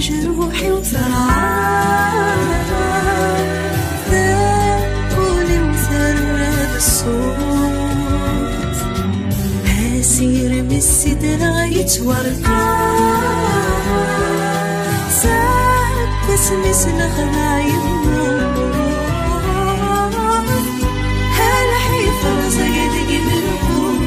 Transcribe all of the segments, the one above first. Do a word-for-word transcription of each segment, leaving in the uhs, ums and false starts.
Ruḥ-iw terɛa, tewwul-iw terra d ṣṣut. Asirem i s-sidreɣ yettwarka, seg wasmi s-nexdeɛ yemmut. Lḥif rẓag deg-i melqut.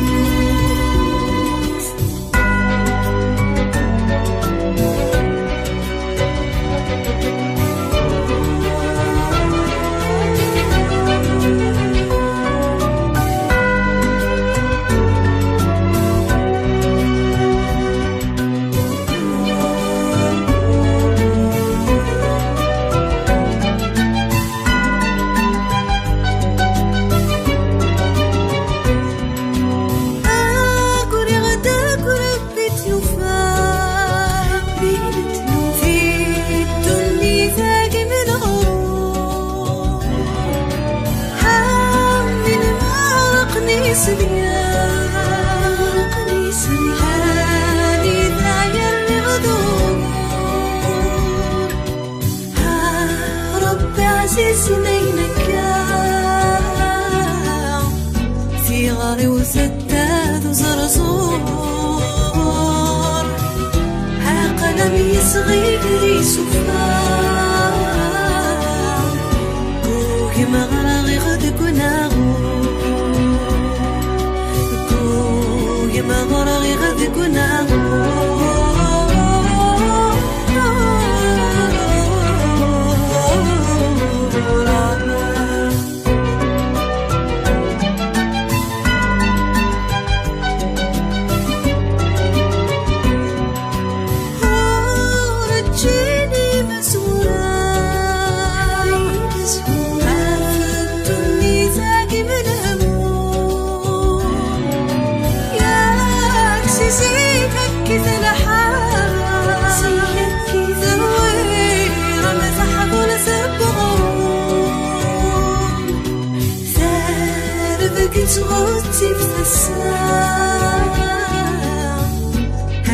Aguriɣ-d akk Rebbi d tlufa, di ddunit-agi m leɣrur. Ḥamin meɣraqen isebyan, ḥanin ɛyan leɣdur. Ah, Rebbi ɛzizen ayen akka, tiɣri-w tedda d uẓerẓur. Aqlam yesɣi d isufa, gugem ɣraɣ-iɣ deg unaɣur. Gugem ɣraɣ-iɣ deg unaɣur. Ur ǧǧin imezwura ɣef ddunit-agi m lehmum. Yak si zik akkit lḥal, terwirem taḥbult n uɣrum. Tarbeǧ tɣettib tasa,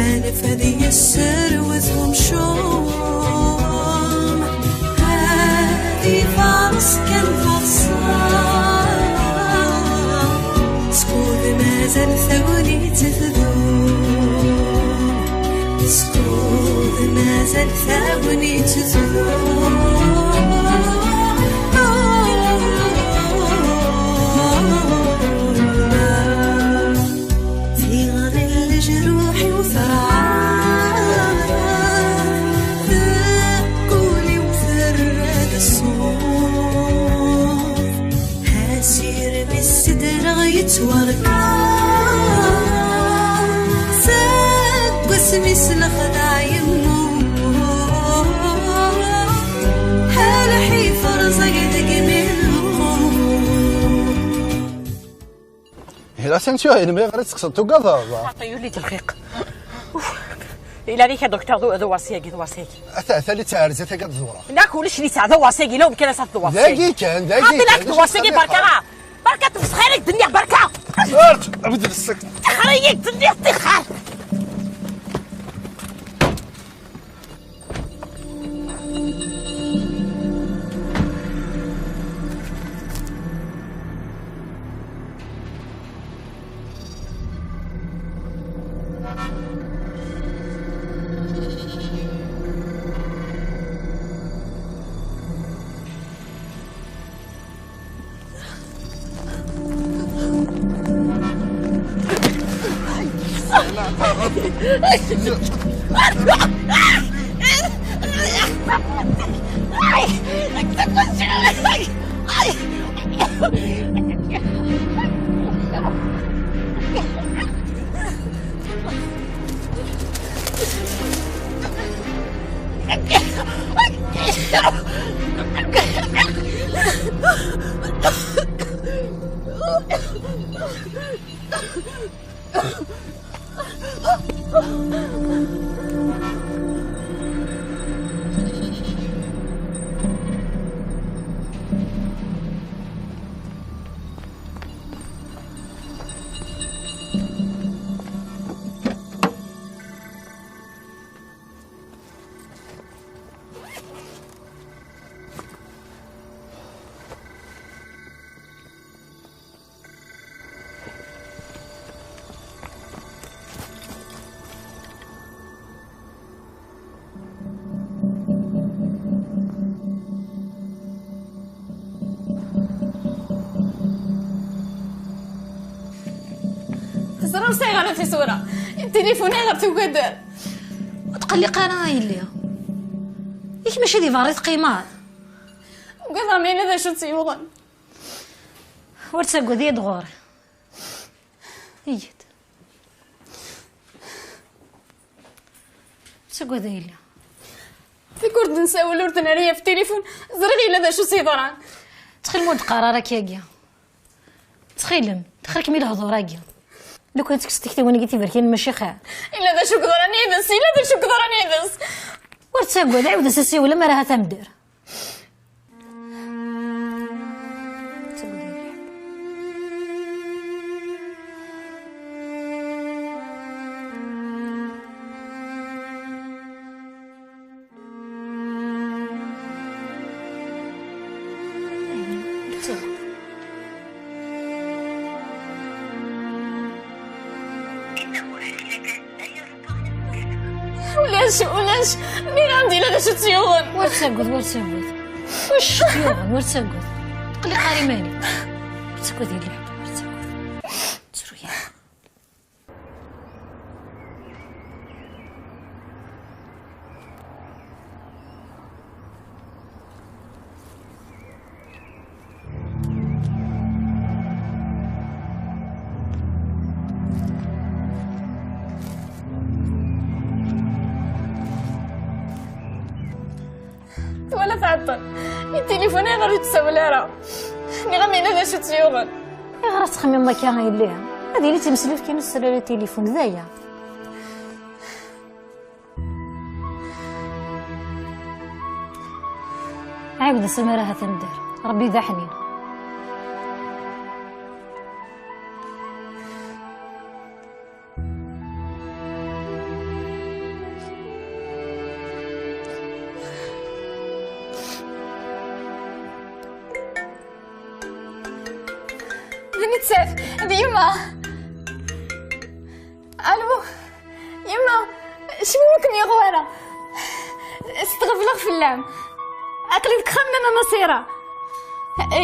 anef ad yesserwet umcum, ad ifaṛes kan taḍsa. Skud mazal tagnit tdum, skud mazal tagnit tdum. Tiɣri n leǧruḥ-iw terɛa, tewwul-iw terra-d ṣṣut. Asirem i s-sidreɣ yettwarka, seg wasmi s-nexdeɛ yemmut. Lḥif rẓag deg-i mi lqut. Hila, asensyo, melmi ara tekkseḍ, tugadeḍ? Xaṭi, yuli-d lxiq. Uf. Ila alik a docteur, d, d wasi-agi, d wasi-agi. Ata, ata li ttɛerza tagi ad ẓureɣ. Nek ulac li ttɛerza, d wasi-agi, la umkan ad t-ẓureɣ. Dagi kan, dagi kan. Xaṭi, d wasi-agi, berka. Berka tfesxir-ik d-nniɣ, berka. Ert, abd lsek. Tixer-iyi-d, d-nniɣ, tixer. Ur sɛiɣ ara tisura. Tilifun ayɣer tugad? Ur tqelliq ara a yelli. Yak mačči di berra i teqqimeḍ? Ugadeɣ ma yella d acu tt-yuɣen. Ur ttagad, iyyed ɣur-i. Iyyed. Ur ttagad a yelli. Tikkelt ur d-nsawel, ur d-nerri ɣef tilifun, ẓriɣ yella d acu s-yeḍran. Ttxil-m ur d-qqar ara akka-agi. Ttxil-m, ttxil-kem i lehdur-agi. Lukan tekkes tiktiwin-agi tiberkanin mačči xir. Yella d acu yeḍran yid-s, yella d acu yeḍran yid-s. Ur ttagad, ɛiwed-as asiwel amar ahat amder. Ulac, ulac. Miranda, yella d acu tt-yuɣen. Ur ttagad, ur ttagad. Ulac tt-yuɣen, ur ttagad. Qelliq ar iman-ik. Ur ttagad, yella ḥedd, ur ttagad. Ttru ya. Twala tɛeṭṭel. I tilifun ayɣer ur d-tsawel ara? Nniɣ-am yella d acu tt-yuɣen. Ayɣer ad tettxemmimeḍ akka a yelli? Ad yili d timesliwt kan ur tessalay ara tilifun, d aya. Ɛiwed-as amar ahat amder. Rebbi d aḥnin. D nettat, d yemma. Alu, yemma, acimi ur kem-yuɣ wara? Stɣebleɣ fell-am. Aql-i deg uxxam n Nna Naṣira.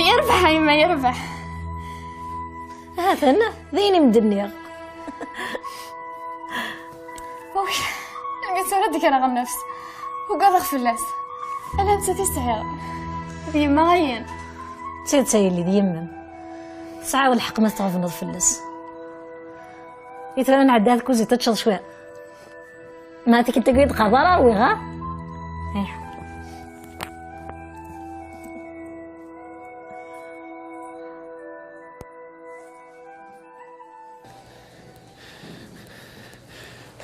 Yerbeḥ a yemma, yerbeḥ. Ha-t-an, d ayen i m-d-nniɣ. Uk, lmitt ara d-greɣ nnefs. Ugadeɣ fell-as. Ala nettat i sɛiɣ. D yemma ayen. D tidet a yelli, d yemma-m. Tesɛiḍ lḥeqq ma tɣebneḍ fell-as. I tura nɛeddi ad kuzi teččeḍ cwiṭ. Ma tikkelt-agi d qaḍar rwiɣ, ha? Ih.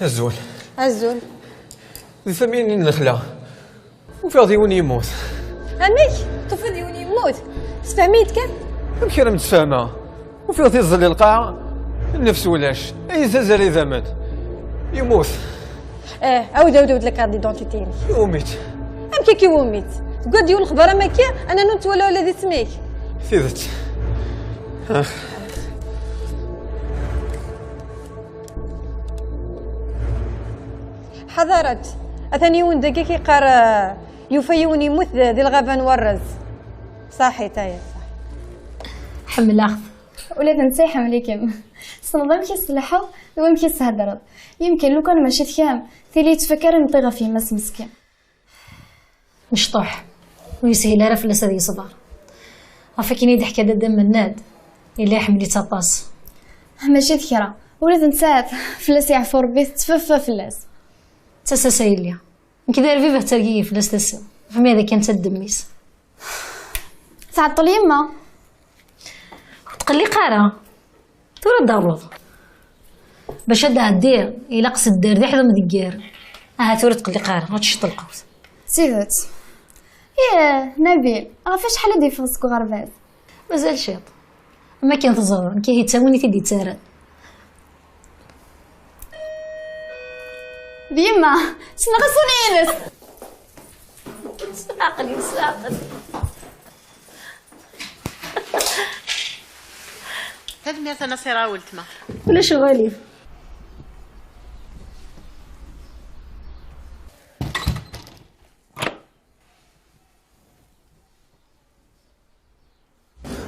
Azul. Azul. Di tamiyin n lexla, ufiɣ-d yiwen yemmut. Amek? Tufiḍ yiwen yemmut? Sefhem-iyi-d kan. Amek ara m-d-sfehmeɣ? Ufiɣ-t iẓẓel i lqaɛa, nnefs ulac, ay tazar idammen. Yemmut. Eh, awd, awd, awd la carte d'identité-inek. Iwumi-tt? Amek akka iwumi-tt? Tewwiḍ-d yiwen lexbar am akka, ana ur nettwala ula d isem-ik. Tidet. Ax. Ḥadaret. Atan yiwen dagi k-iqqar, eh, yufa yiwen yemmut di, di lɣaba n warrez. Ṣaḥit, aya, ṣaḥit. Ḥemmleɣ-t. Ula d netta iḥemmel-ikem. Tessneḍ amek i s-tleḥḥuḍ d wamek i s-theddreḍ. Yemken lukan mačči d kemm, tili yettfakar imeṭṭi ɣef yemma-s meskin. Mecṭuḥ. Ur yeshil ara fell-as ad yeṣber. Ɣef akken i d-teḥka dadda Mennad, yella iḥemmel-itt aṭas. Mačči d kra. Ula d nettat, fell-as yeɛfu Rebbi, tettfaffa fell-as. Ttasas a yelli. Nekk d arbib ad tergigi fell-as tasa. Ɣef mi ad kan d ddemmis. Tɛeṭṭel yemma. Ur tqelliq ara. Tura ad d-terruḍ. Bac ad d-ɛeddiɣ, ilaq sedder d iḥed umdegger. Aha, tura ur tqelliq ara, ad tecceḍ lqut. D tidet. Ih, Nabil, ɣef acḥal i d-yeffeɣ seg uɣerbaz? Mazal ciṭ. Am akken teẓriḍ, nekk ihi d tagnit i d-yettarran. D yemma, ssneɣ aṣuni-ines. Aql-i, aql-i. Tanemmirt a Nasira, a weltma. Ulac uɣilif.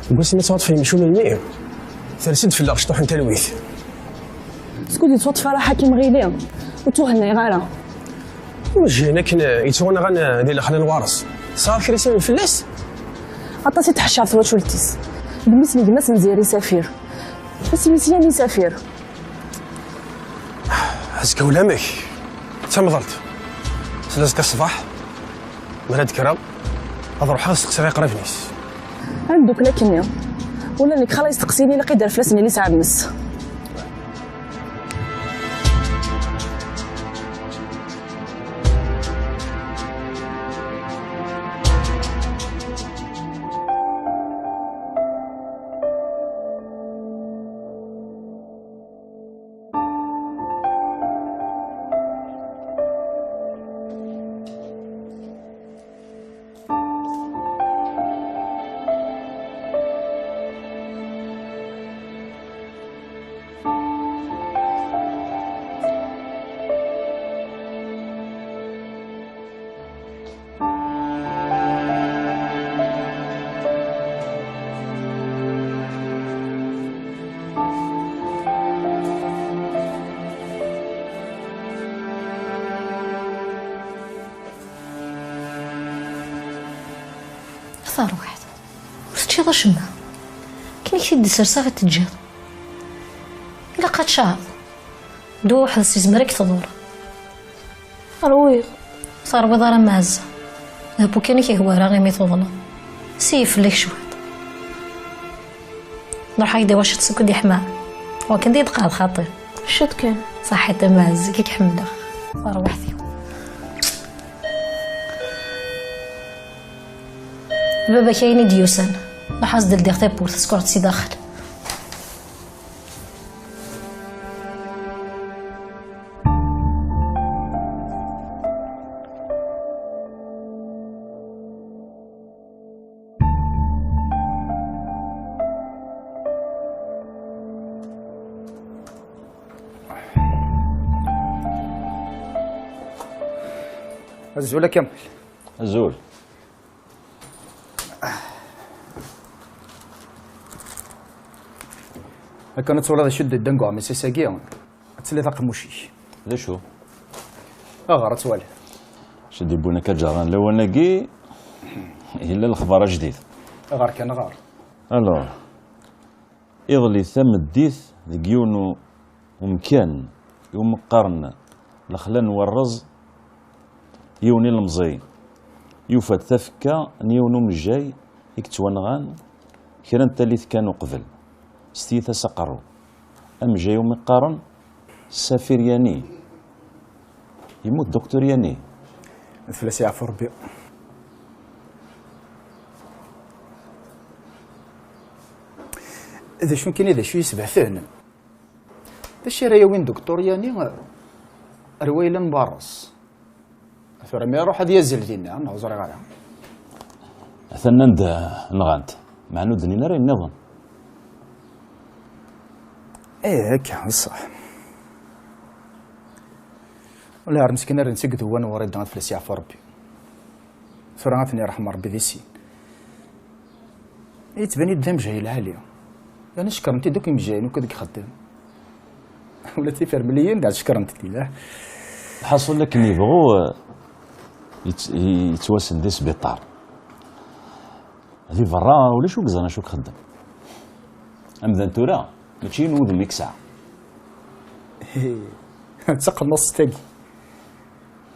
Deg wasmi ttwaṭṭef yemcumen-nni, ters-d fell-aɣ cṭuḥ n talwit. Skud yettwaṭṭef ara Ḥakim Ɣili, ur ttwahennayeɣ ara. Ur jhin akken yettwanɣan di lexla n Wares. Tesɛiḍ kra isem fell-as? Aṭas i tḥeccer twacult-is. D mmi-s n gma-s n Ziri Safir. Isem-is Yani Safir. Azekka ulamek. D tamḍelt. Sel azekka ṣṣbeḥ, mi ara d-kkreɣ, ad ruḥeɣ ad steqsiɣ iqriben-is. Ad neddukel akkenni. Ula d nekk xala yesteqsini ilaq i d-ar fell-asen ili sɛednes. Tarwiḥt, ur teččiḍ acemma. Akken i k-t-id-sserseɣ i t-teǧǧiḍ. Ilaq ad teččeḍ. Ddwa weḥd-s izmer ad k-tḍur. Rwiɣ. Ur terwiḍ ara, ma ɛezza. D abukan i k-ihwa ara imi tuḍneḍ. Siyef fell-ak cwiṭ. Nruḥ-ak-d i wacu tessukkud iḥma. Wakken d-yeḍqeɛ lxaṭi. Ciṭ kan. Ṣaḥit a Maɛzz, i k-ḥemmleɣ. Tarwiḥt-iw. Baba-k ayen i d-yusan. Ruḥ-as-d ldiɣ tawwurt, skurɣ-tt si daxel. Azul a Kamal. Azul. Akken ad twalaḍ acu d-ddan deg uɛmis ass-agi, ad tiliḍ aqemmuc-ik. D acu? Aɣer ad twaliḍ. Acu d-yewwin akka ǧaran lawan-agi, yella lexbar ajdid. Aɣer kan aɣer. Alors, iḍelli tameddit deg yiwen u-, umkan iwumi qqaren lexla n warreẓ, yiwen ilemẓi yufa-d tafekka n yiwen umejjay i yettwanɣan kra n tallit kan uqbel, s tyita s aqerru. Amejjay umi qqaren Safir Yani. Yemmut Docteur Yani. Ad fell-as yeɛfu Rebbi. D acu kan, d acu yesbehten? D acu ara yawin Docteur Yani ar wayla n Barres? Tura mi iruḥ ad yazzel dinna, neɣ ur ẓriɣ ara. Atan anda nɣan-t, meɛna ur d-nnin ara ayen nniḍen. Eh, akka, d ṣṣeḥ. Wala ar meskin ar netta deg dewwa n Wrida, ad fell-as yeɛfu Rebbi. Tura ad ten-yerḥem Rebbi di sin. Yettban-d d amejjay lɛali. Yerna cekkren-t-id akk imejjayen akk deg ixeddem. Ula d tifermliyin d cekkren-t-id. Lḥaṣul akken yebɣu, eh, yett-, yettwassen di sbiṭar. Di berra ulac ur yeẓran acu ixeddem. Amdan tura mačči yiwen wudem i yesɛa. D taqennaṣt-agi.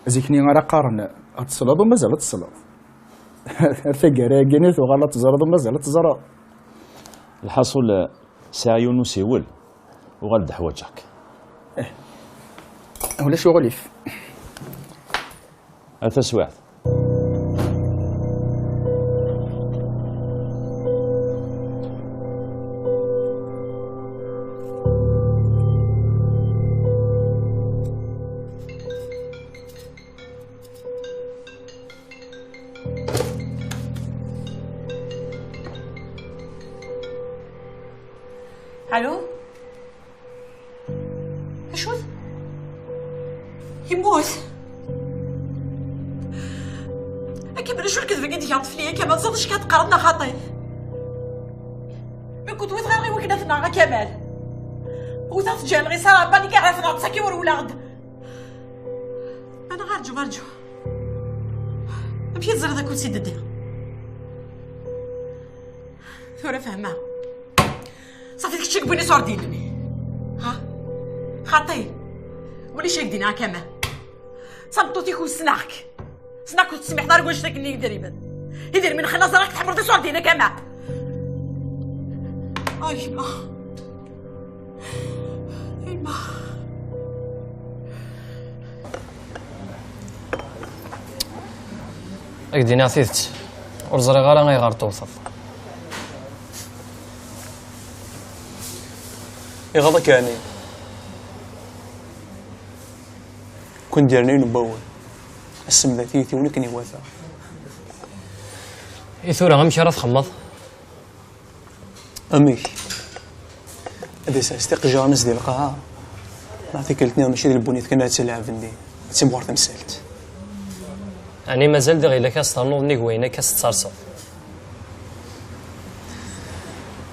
Zik-nni ara qqaren ad tesleḍ u mazal ad tesleḍ. Ar taggara-agi-nni tuɣal ad teẓreḍ u mazal ad teẓreḍ. Lḥaṣul, sɛiɣ yiwen usiwel, uɣal-d ḥwaǧeɣ-k. Ulac uɣilif. Ar taswiɛt. Alo? Acu-t? Yemmut? A Kamal, acu lkedb-agi d-tgaḍ fell-i, a Kamal? Ẓriɣ acu ad teqqareḍ neɣ xaṭi? Ma kent wid ɣer i wakken ad t-nɣeɣ, a Kamal. Ur teǧǧa lɣisa, Ṛebbi i k-iɛerfen ɣer ṭṭak-iw ur wlaɣ-d. Ana ɣer ǧu, ɣer ǧu. Amek i teẓriḍ akud si d-ddiɣ? Tura fehmeɣ. Ṣafi d kečč i yewwin iṣurdiyen-nni. Ha? Xaṭi. Ulac ak-d-iniɣ a Kamal. D tameṭṭut-ik u ssneɣ-k. Ssneɣ-k ur tettsemmiḥeḍ ara deg wannect-akken n yidrimen. Idrimen xilla ẓriɣ-k tḥemmleḍ iṣurdiyen a Kamal. Ay, ma. Ay, ma. Ad k-d-iniɣ tidet, ur ẓriɣ ara ayɣer tewteḍ. Iɣaḍ-ak ɛni? Kun d-yerna yiwen n wawal. Assemda tiyitiwin akken iwata. I tura, amek ara txemmeḍ? Amek? Ad isers tiqejjar-nnes di lqaɛa. Neɣ tikkelt-nniḍen mačči d lbunit kan ara tt-ilɛeben din. Ad timɣur temsalt. Ɛni mazal diɣ ila-k ad s-ternuḍ nnig wayen akka s-tettarseḍ?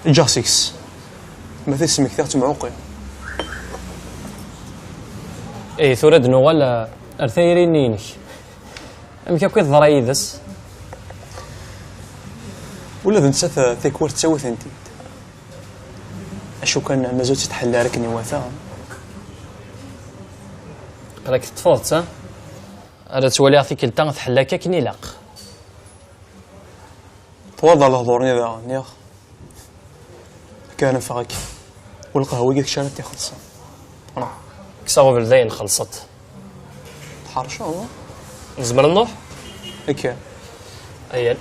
Eǧǧ-aɣ seg-s. Ma tismektiɣ ttemɛuqqiɣ. Ihi tura ad nuɣal ar tayri-nni-inek. Amek akk i teḍra yid-s? Ula d nettat tikwal tettawi-tent-id. Acu kan, mazal ur tt-tḥelli ara akken iwata. Aql-ak teṭṭfeḍ-tt, ha? Ara ttwaliɣ tikkelt-a tḥella-k akken ilaq. Twalaḍ lehdur-nni daɣen, niɣ? Akka ara neffeɣ akka. U lqahwa-agi d kečč ara t-ixellṣen. Kkes aɣbel dayen, xellṣet. Tḥerceḍ, a? Nezmer ad nruḥ? Akka. Ayyal.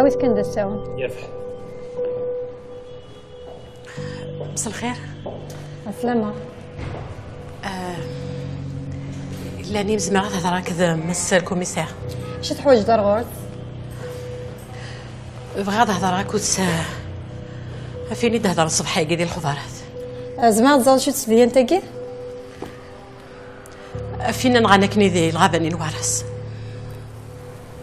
Awit kan d asawen. Yerbeḥ. مساء الخير. عسلامة. آه، لاني مزمرة تهضر هكذا مس الكوميسير. شو تحوج ضرورت؟ بغا تهضر هكوت، آه، فيني تهضر الصبح هاكي ديال الخضارات. آه، زعما تزال شو تسديان تاكي؟ Fina nɣan akken di lɣaba-nni n waras.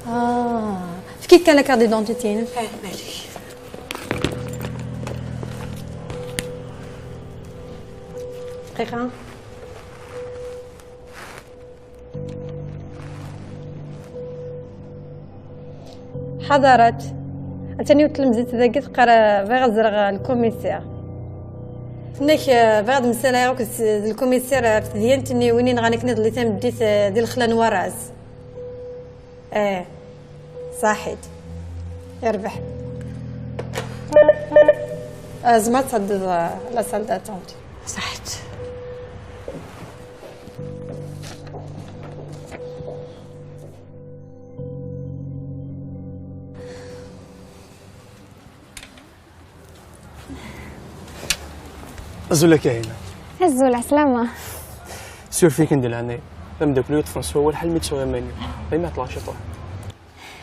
Ah, fkiɣ kan la carte d'identité-inem. Eh, malik. دقيقة. حضرت. Atan yiwet tlemzit dagi teqqar, eh, bɣiɣ ad ẓreɣ, eh, lkumisir. Tenna-k, eh, bɣiɣ ad mmeslayeɣ akked s-, d lkumisir, eh, ɣef tedyant-nni win yenɣan akken iḍelli tameddit, eh, di lexla n warraz. Eh, ṣaḥit. Yerbeḥ. Eh, tzemreḍ ad tɛeddiḍ, eh, la salle d'attente. Ṣaḥit. Azul a Kahina. Azul, ɛeslama. Suref-iyi kan di leɛnaya. D ameddakel-iw yeṭṭfen s wawal ḥal mi ttuɣ iman-iw. Daymi ɛeṭṭleɣ ciṭuḥ.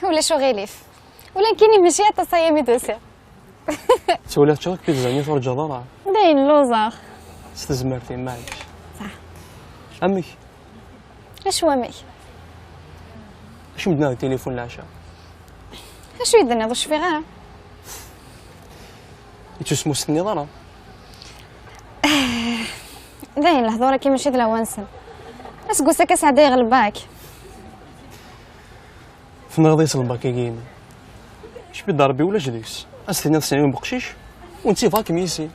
Ulac uɣilif. Ula nekkini mačči aṭas aya mi d-usiɣ. Ttwaliɣ ččiɣ-d pizza-nni turǧaḍ ara. Dayen lluẓeɣ. S tezmert-im, maɛlic. Ṣaḥ. Amek? Acu amek? Acu m-d-nniɣ di tilifun leɛca? Acu i d-tenniḍ, ur cfiɣ ara. Yettusem ur s-tenniḍ ara? Dayen, lehdur-agi mačči d lawan-nsen. Aseggas-a akka sɛeddayeɣ lbak. Tenɣiḍ-iyi s lbak-agi-inu. Cbi-d Rebbi ulac deg-s. Ad s-tiniḍ sɛiɣ yiwen beqcic, u netta yebɣa-kem yis-i.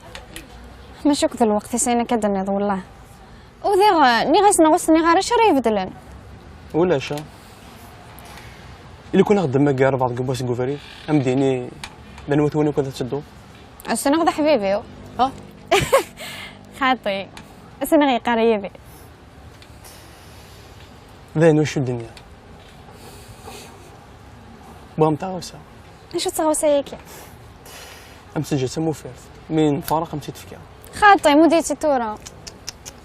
Mačči akk d lweqt i sɛin akka d-tenniḍ, wellah. Udiɣ, nniɣ-as neɣ ur s-nniɣ ara acu ara ibeddlen. Ulac, a. Ili kun axeddem ma gar rbeɛḍ n wass deg ubrid, a m-d-ini d anwa twin akk ad tedduḍ. Ass-nneɣ d aḥbib-iw. Ha? Xaṭi. Ass-nneɣ yeqqar yid-i. D ayen wacu d-nniɣ. Bɣam taɣawsa. Acu d tɣawsa-yagi? Am teǧǧa d tamufert. Mi nfaraq am tt-id-fkiɣ. Xaṭi, mud-itt-id tura.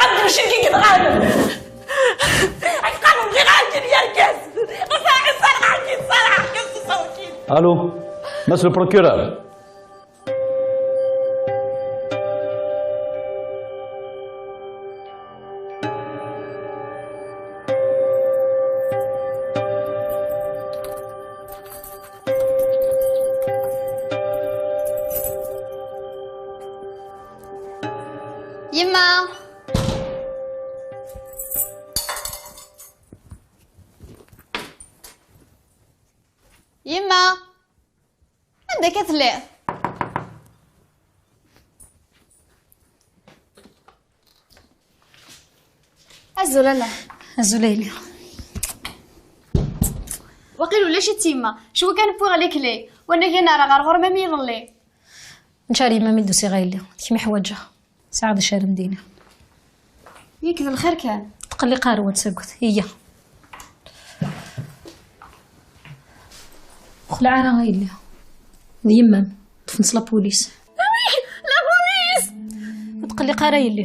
ɣer-d mcen kik dɣan. Ay qqaren bɣiɣ ɛelǧin yergaz. Ɣas ɛelǧin ṣṣalaḥ, ɛelǧin ṣṣalaḥ, ɛelǧin ṣṣalaḥ. Allô, monsieur le procureur. Yemma! Yemma! Anda akka telliḍ? Azul a Nna. Azul a yelli. Waqil ulac-itt yemma. Cwi kan wwiɣ lekli. Wanag-in ara ɣer ɣur-m am yiḍelli. Nečč ar yemma mi d-usiɣ a yelli. D kemm i ḥwaǧeɣ. Sɛiɣ d acu ara m-d-iniɣ. Yak d lxir kan. Tqelliq ara, ur ttagad. Iyya. Xleɛ ara a yelli. D yemma-m. Ṭṭfen-tt la police. Awi, la police! Ur tqelliq ara a yelli.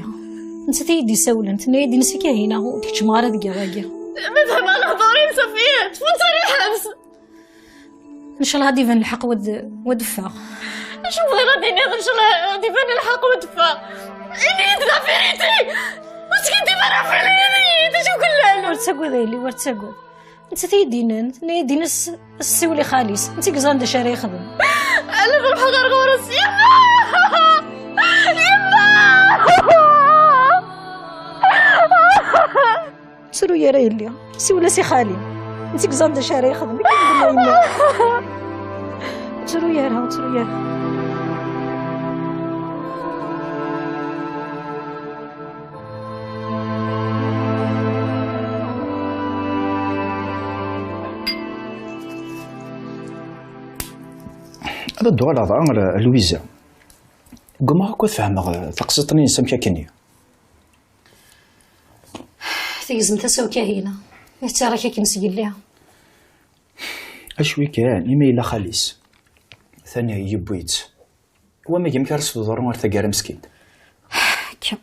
Nettat i yi-d-isawlen. Tenna-yi-d insi Kahina, ur d-keččmeɣ ara deg iḍ-agi. Ma fehmeɣ lehdur-im, safi, ṭṭfen-tt ar lḥebs. Ncallah ad d-iban lḥeqq wa d-, wa d-ffeɣ. Acu tebɣiḍ ad d-tiniḍ, ncallah ad d-iban lḥeqq wa d-ffeɣ? Ini-yi-d la vérité! Ur skiddib ara fell-i, ini-yi-d acu yellan! Ur ttagad a yelli, ur ttagad. Nettat i yi-d-yennan, tenna-yi-d ini-as ad s-tessiwel i xali-s, netta i yeẓran d acu ara yexdem. Ala ad ruḥeɣ ɣer ɣur-s, yemma! Yemma! Ttru ara yelli, siwel-as i xali. Netta i yeẓran d acu ara yexdem. Ttru ara, ttru ara. Ad d-uɣaleɣ dɣa ɣer Lwiza. Ggumaɣ akk ad fehmeɣ, eh, taqsiṭ-nni-ines amek akkenni. Tegzem tasa-w Kahina, yettarra-k akken zgelli. Acwi kan, imi yella xali-s, atan yewwi-tt. Wamag amek ara s-teḍru ɣer taggara meskint? Kker.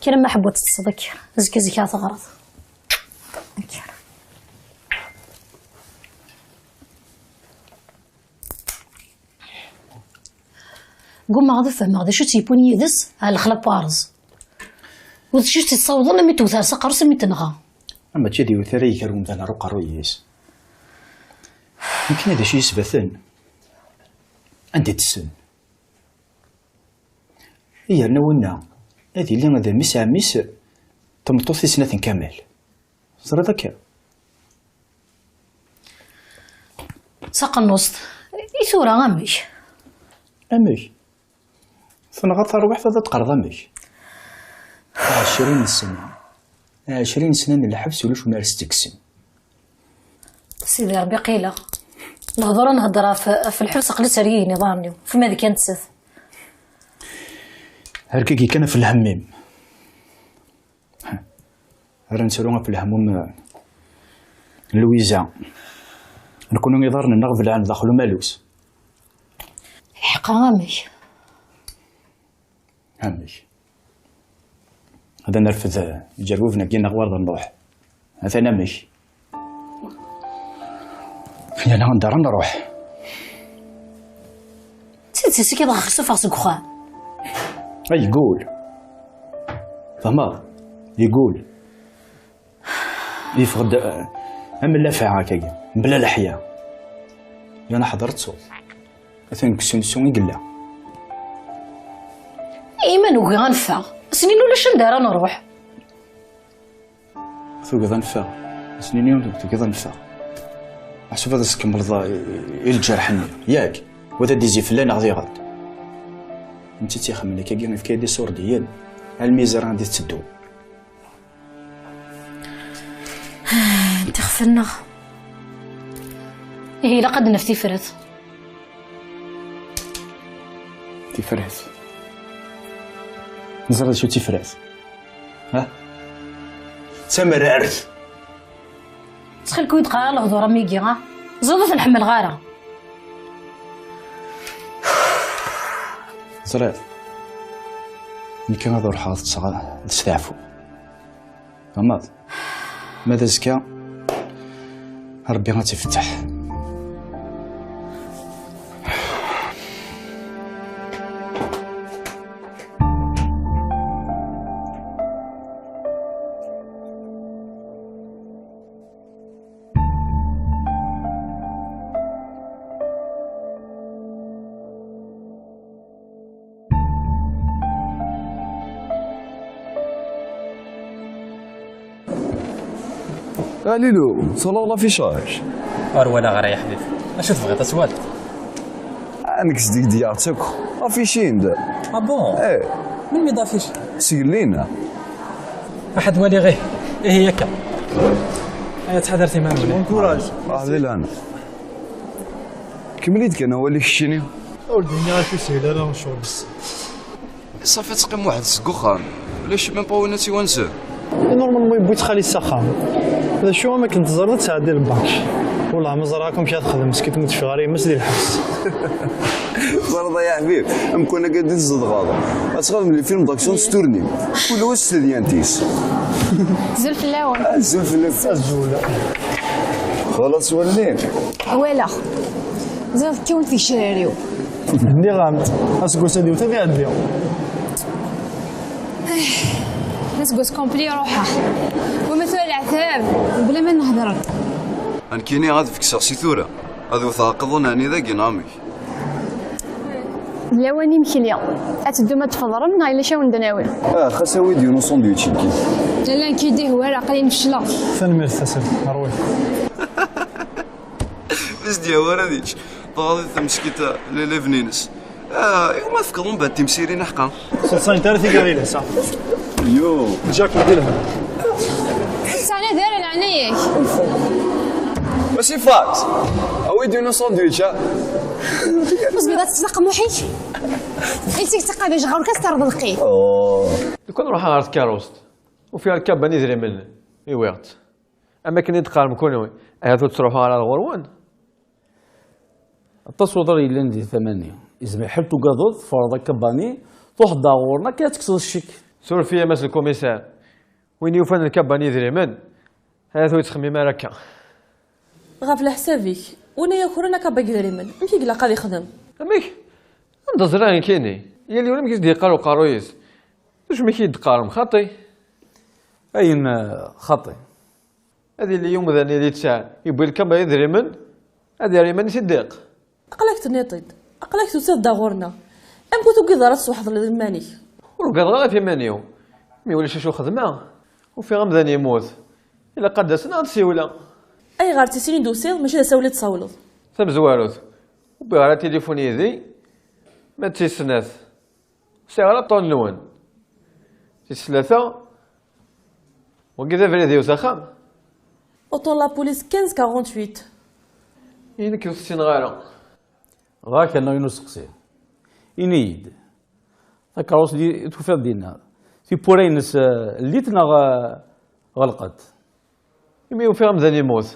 Kker a Maḥbub, teṭṭseḍ, kker. Azekka zik ara teɣreḍ. Kker. Ggumaɣ ad fehmeɣ d acu tt-yewwin yid-s ɣer lexla n waṛez. U d acu tt-yessawḍen ami tewwet ɣer s aqerru-s, ami tenɣa. Mačči d yiwet ara iger umdan ɣer uqerruy-is. Nekkini d acu yesbaten? Anda i tessen? Yerna winna, ad yili d mmi-s ɛemmi-s, tmeṭṭut tis snat n Kamal. Teẓriḍ akka? D taqennuṣt. I tura amek? Amek? Tenɣa tarwiḥt, ad d-teqqareḍ amek? Ɛecrin sna. Ɛecrin sna n lḥebs, ulac win ara s-tt-ikksen. Sidi Ṛebbi, qileɣ. Lehdur ad nhedder ɣef, ɣef lḥebs, aql-i ttergigin iḍarren-iw. Ɣef ma d kan nettat. Rkagi kan ɣef lhemm-im. Ara nettru ɣef lehmum n Lwiza. Nekni iḍarren-nneɣ belɛen daxel umalus. Lḥeqqa amek? Amek? Ad nerfed iǧerbuben-agi neɣ war d nruḥ? Atan amek? Fell-aneɣ anda ara nruḥ? D tidet-is i k-iḍ axir sufeɣ seg uxxam. Ay gul! Fehmeḍ? Igul. Yeffeɣ-d, eh, am llafaɛ akkagi, mebla leḥya. Yana ḥḍer tsuḍ. Atan deg usensu i yella. Ima nugi ad neffeɣ, ass-nni ulac anda ara nruḥ. Tugiḍ ad neffeɣ? Ass-nni tugiḍ ad neffeɣ? Meḥsub ad as-tkemmleḍ i, i, i lǧerḥ-nni, yak? Wa ad d-izi fell-aneɣ diɣen. Netta tt-ixemmen akkagi, yefka-yi-d iṣurdiyen, almi ẓriɣ anda i tetteddu. Ntixef-nneɣ. Ihi ilaq ad d-naf tifrat. Tifrat. Neẓra d acu d tifrat. Ha? D tamerart. Ttxil-k ur yi-d-qqar ara lehdur am wigi, ha? Ẓriɣ ur ten-ḥemmleɣ ara. Ẓriɣ. Nekk ad ruḥeɣ ad ṭṭseɣ, ad steɛfuɣ. Tfehmeḍ? Ma d azekka, Rebbi ad tt-ifetteḥ. A Lilu, twalaḍ l'affichage? Ur walaɣ ara, ya ḥbib. Acu tebɣiḍ ad twaliḍ? Ah, nekk zeddig d-yeɣ-tt akk. Affiché-n-d. Ah bon? Eh. Melmi d-affiché? Seg llinna. Aḥad wali ɣih. Ihi akka. Aya ttḥadaret iman-nwen. Bon courage. Ah, di lehna. Kemmel-it kan awal-ik keččini. Ur d-nniɣ-ak ur shil ara ccɣel-is. Ṣafi ad teqqim weḥd-s deg uxxam. Ulac même pas win ad tt-iwansen. Normalement yewwi-tt xali-s s axxam. D acu am akken teẓriḍ ad tɛeddi lbank. Wellah ma ẓriɣ akk amek ad texdem, meskint ma tecfiɣ ara yemma-s di lḥebs. Ẓriḍ ay aḥbib, amkan-agi ad d-tzedɣeḍ. Ad txedmem les films d'action s turnim. Kul wa s tedyant-is. Azul fell-awen. Azul fell-ak. Azul. Twalaḍ s wallen-im? Walaɣ. Ẓriɣ tekkiwen tgecrar-iw. Nniɣ-am-d, aseggas ad iwet ad iɛeddi. D aseggas complet ruḥeɣ. Wama tura leɛtab, bla ma nehder. Nekkini ad fekseɣ si tura. Ad wteɣ aqeḍun ɛni dagi neɣ amek? D lawan imekli. Ad teddum ad tfeḍrem neɣ yella cawen d-nawi? Ah, xas awi-d yiwen usandwich-agi. Lalla nekk i d-ihwar, aql-i nefcleɣ. Tanemmirt a Sami, ṛwi. Ur s-d-yehwi ara ad yečč. Taɣaḍit tameskit, l-, lebni-ines. Ah, iwumi tfekkeḍ umbeɛd timsirin aḥeqqa? Ur ẓẓayent ara tigarilin, sa. Yo. Jack, d ilhem. Sani d ara leɛnaya-k. Mačči fax. Awi-d yiwen usandwich, ha? Ur tezmireḍ ad teslaqem Muḥ-ik? Ɣiss-ik d taqabact ɣer-k ad s-terreḍ lqid. Lukan ruḥeɣ ɣer tkeṛṛust, ufiɣ lkabba n idrimen, iwiɣ-tt. Am akken i d-teqqarem kunwi, ahat ur ttruḥuɣ ara ɣur-wen. Aṭas uḍar yellan di tama-nni. Izmer ḥal tugadeḍ, teffreḍ akabani, truḥeḍ ɣur-neɣ akken ad tekkseḍ ccek. Suref-iyi a Mass Lkumisar. Win yufan lkabba n yidrimen, ahat ur yettxemmim ara akka. Ɣef leḥsab-ik, win ay yakren akabba n yidrimen, amek i ilaq ad ixdem? Amek? Anda ẓriɣ nekkini? Yal yiwen amek i s-d-yeqqar uqerruy-is. D acu i k-d-qqaren? Xaṭi. Ayen, eh, xaṭi. Ad yili umdan i d-yettɛan, yewwi lkabba n yidrimen, ad yerr iman-is i ddiq. Aql-ak tenniḍ-t-id. Aql-ak tusiḍ-d ɣur-neɣ. Amek ur tugiḍ ara ad tesweḥleḍ iman-ik? Ur ugadeɣ ara ɣef iman-iw. Mi ulac acu xedmeɣ, ufiɣ amdan yemmut. Ilaq ad d-asen ad d-siwleɣ. Ayɣer d tisin i d-tusiḍ, mačči d asawen i d-tsawleḍ? Tamezwarut, ur wwiɣ ara tilifun yid-i, ma d tis snat. Ur sɛiɣ ara ṭṭun-nwen. Tis tlata, wagi d abrid-iw s axxam. Uṭṭun la police quinze quarante-huit. I nekk ur t-ssineɣ ara. Ɣer-k annaɣ-inu usteqsi. Ini-yi-d, takeṛṛust-nni i tufiḍ dinna, tiwwura-ines, eh, llit neɣ, eh, ɣelqent? Imi ufiɣ amdan yemmut,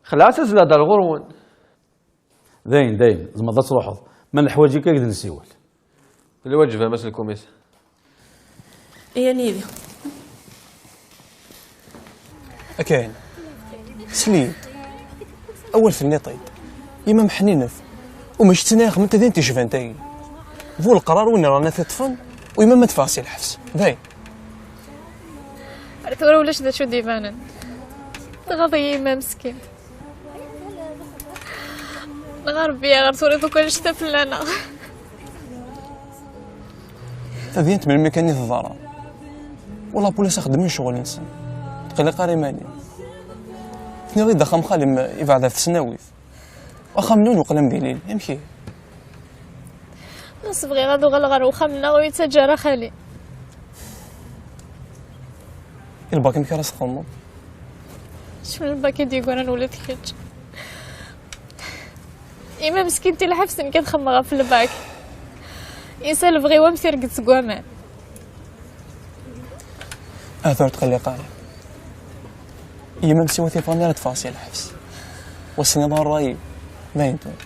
xelɛeɣ-tt, azleɣ-d ar ɣur-wen. Dayen, dayen, tzemreḍ ad truḥeḍ. Ma neḥwaǧ-ik, ad k-d-nsiwel. D lwaǧeb a Mass Lkumis. Iyan yid-i. Akayen, sel-iyi-d. Awal tenniḍ-t-id. Yemma meḥninef. U mačči d tin ara ixedmen tadint ticbant-agi. Bu leqrar win iran ad t-iṭṭfen, u yemma ma teffeɣ si lḥebs. Dayen. Ar tura ulac d acu d-ibanen. Tɣaḍ-iyi yemma meskint. Dɣa Rebbi, ɣer turiḍ akk annect-a fell-aneɣ. Tadyant melmi kan i teḍra, u la police xeddmen ccɣel-nsen. Tqelliq ara iman-im. Tenniḍ-iyi-d axxam xali-m yebɛed ɣef tesnawit. Axxam-nwen uqlam d ilil, amek ihi? Ɣas bɣiɣ ad uɣaleɣ ɣer uxxam-nneɣ, ur yettaǧǧa ara xali. I lbak amek ara s-txedmeḍ? Acḥal n lbak i d-yeggran ula d kečč? Yemma meskint i lḥebs, nekk ad xemmeɣ ɣef lbak. Yensa lebɣi-w am tirget seg waman. Ahat ur tqelliq ara. Yemma-m siwa tifɣen ara teffeɣ si lḥebs. Wass-nniḍen ṛṛay-iw. Dayen tura.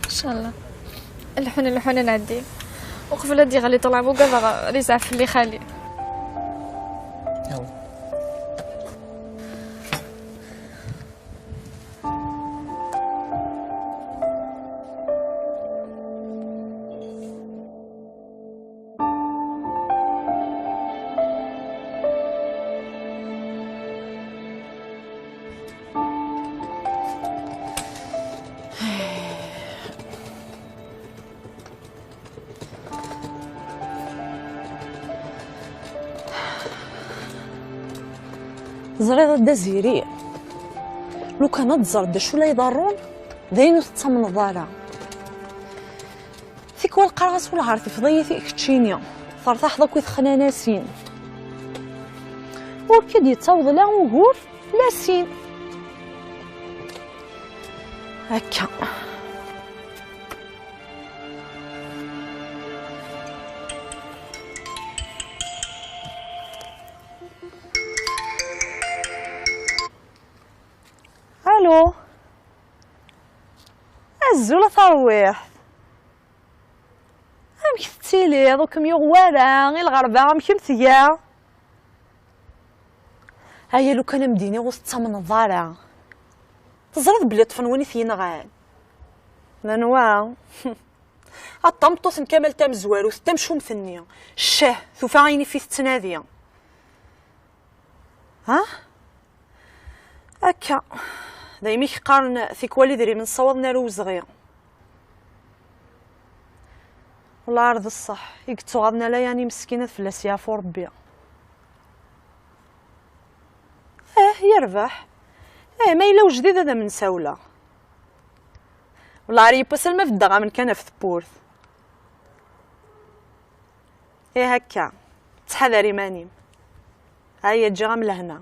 Incallah. Lḥun, lḥun ad nɛeddi. Uqbel ad d-yeɣli ṭṭlam ugadeɣ ad yezɛef fell-i xali. Yalla. Ẓriɣ a Dda Ziri, lukan ad tẓreḍ d acu la iḍerrun, d ayen ur tettamneḍ ara. Tikwal qqareɣ-as welɛar tifeḍ-iyi ti-, keččini, tertaḥeḍ akk i texnanasin. Ur k-id-yettaweḍ la ugur, la sin. Akka. Alo. Azul a tarwiḥt. Amek tettiliḍ? Ur kem-yuɣ wara i lɣerba, amek i m-tga? Aya lukan a m-d-iniɣ ur tettamneḍ ara. Teẓriḍ belli ṭṭfen win i t-yenɣan? D anwa? A tameṭṭut n Kamal tamezwarut, tamcumt-nni. Ccah, tufa ayen i fi tettnadi. Ha? Akka. Daymi k-qqaren tikwal idrimen ssawaḍen ar uzɣi. Wellah ar d ṣṣeḥ, i yettuɣaḍen ala yani meskin ad fell-as yeɛfu Rebbi. Eh, yerbeḥ. Eh, ma yella ujdid ad am-nsawleɣ. Wellah ar yiwwas alma beddeɣ-am-n kan ɣef tewwurt. Ih akka, ttḥadar iman-im. Aya, ǧǧiɣ-am lehna.